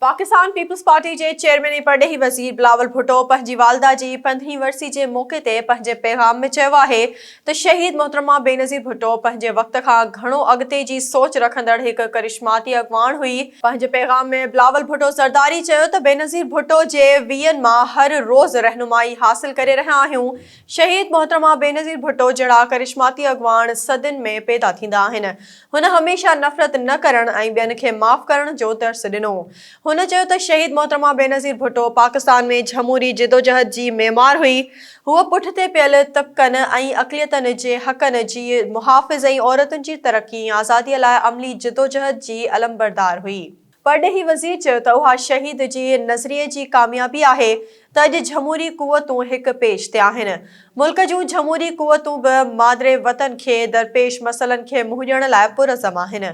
Pakistan peoples party جي chairman ۽ پرڏيهي وزير بلاول ڀٽو پنهنجي والده جي پندرهين ورسي جي موقعي تي پنهنجي پيغام ۾ چيو آهي ته شهيد محترمه بينظير ڀٽو پنهنجي وقت کان گهڻو اڳتي جي سوچ رکندڙ هڪ ڪرشماتي اڳواڻ هئي. پنهنجي پيغام ۾ بلاول ڀٽو زرداري چيو ته بينظير ڀٽو جي ويئن مان هر روز رهنمائي حاصل ڪري رهيا آهيون، شهيد محترمه بينظير ڀٽو جهڙا ڪرشماتي اڳواڻ صدين ۾ پيدا ٿيندا آهن. هن هميشه نفرت نه ڪرڻ ۽ ٻين کي معاف ڪرڻ جو درس ڏنو. هن چيو ته شهيد محترمه بينظير ڀٽو پاڪستان ۾ جهموري جدوجهد جي معمار هئي. هوء پٺتي پيل طبقن ۽ اقليتن جي حقن جي محافظ ۽ عورتن جي ترقي ۽ آزادي لاء عملي جدوجهد جي علمبردار هئي. پرڏيهي وزير چيو ته اها شهيد جي نظريي جي ڪاميابي آهي ته اڄ جهموري قوتون هڪ پيج تي آهن. ملڪ جون جهموري قوتون به مادر وطن کي درپيش مسئلن کي منهن ڏيڻ لاء پرعزم آهن.